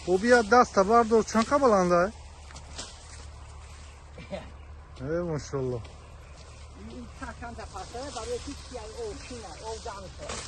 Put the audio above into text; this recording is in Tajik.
Бо, бия, даста бардор, чанд қа баланда? Э, мошалло. Ин таканда пасае, барои ки чи об шина, об ҷамъ шавад.